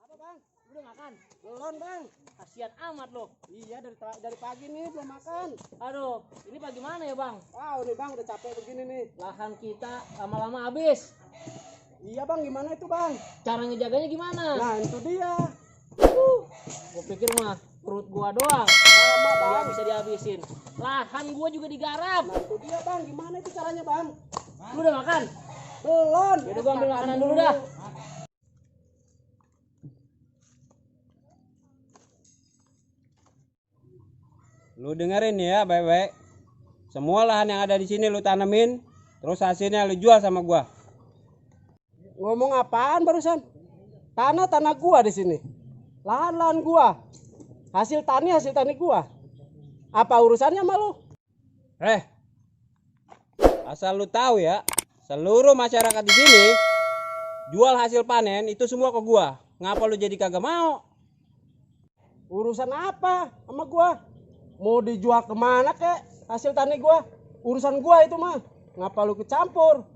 Apa bang? Udah makan? Belum bang. Kasihan amat loh. Iya dari pagi nih belum makan. Aduh, ini pagi mana ya bang? Wow nih bang udah capek begini nih. Lahan kita lama-lama habis. Iya bang gimana itu bang? Cara ngejaganya gimana? Nah itu dia. Gue pikir mah perut gua doang Lama yang bang. bisa dihabisin. Lahan gua juga digarap. Nah itu dia bang. Gimana itu caranya bang? Lu udah makan? Belum. Yaudah gua ambil makanan dulu dah. Lu dengerin ya baik-baik. Semua lahan yang ada di sini lu tanemin, terus hasilnya lu jual sama gua. Ngomong apaan barusan? Tanah gua di sini. Lahan gua. Hasil tani gua. Apa urusannya sama lu? Asal lu tahu ya, seluruh masyarakat di sini jual hasil panen itu semua ke gua. Ngapa lu jadi kagak mau? Urusan apa sama gua? Mau dijual kemana kek hasil tani gua? Urusan gua itu mah. Ngapa lu kecampur?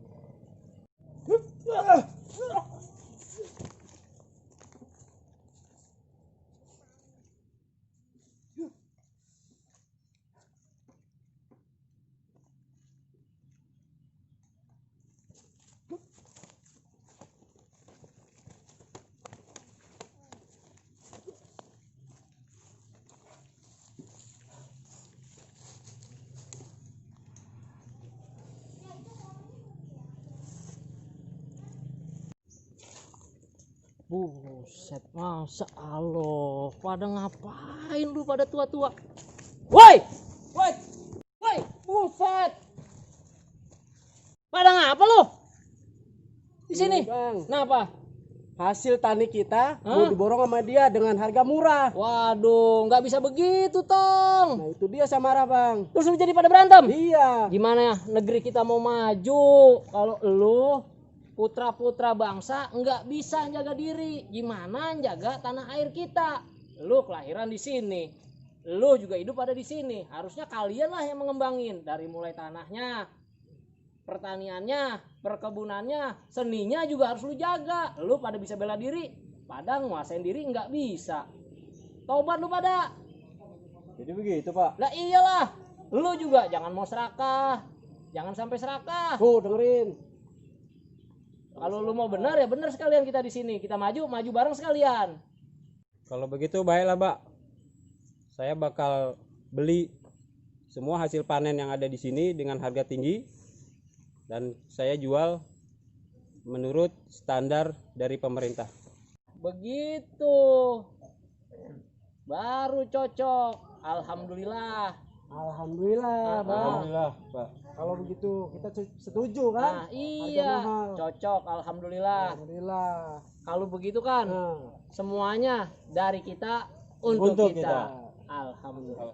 Buset, masa Allah, pada ngapain lu pada tua-tua? Woi! Woi! Woi! Buset! Pada ngapa lu? Di sini? Bang, Kenapa? hasil tani kita Hah? mau diborong sama dia dengan harga murah. Waduh, nggak bisa begitu, Tong. Nah itu dia Samara bang. Terus lu jadi pada berantem? Iya. Gimana ya negeri kita mau maju kalau lu putra-putra bangsa nggak bisa jaga diri? Gimana jaga tanah air kita? Lu kelahiran di sini, lu juga hidup ada di sini. Harusnya kalian lah yang mengembangin dari mulai tanahnya, pertaniannya, perkebunannya, seninya juga harus lu jaga. Lu pada bisa bela diri, pada nguasain diri nggak bisa. Tobat lu pada. Jadi begitu, Pak. Lah iyalah, lu juga jangan mau serakah, jangan sampai serakah. Dengerin. Kalau lu mau benar ya benar sekalian kita di sini, kita maju bareng sekalian. Kalau begitu baiklah, Pak. Saya bakal beli semua hasil panen yang ada di sini dengan harga tinggi dan saya jual menurut standar dari pemerintah. Begitu, baru cocok. Alhamdulillah. Alhamdulillah bang. Alhamdulillah, Pak. Kalau begitu kita setuju kan? Nah iya, Harga mahal. cocok. Alhamdulillah. Alhamdulillah. Kalau begitu kan, Nah. semuanya dari kita untuk kita. kita. Alhamdulillah.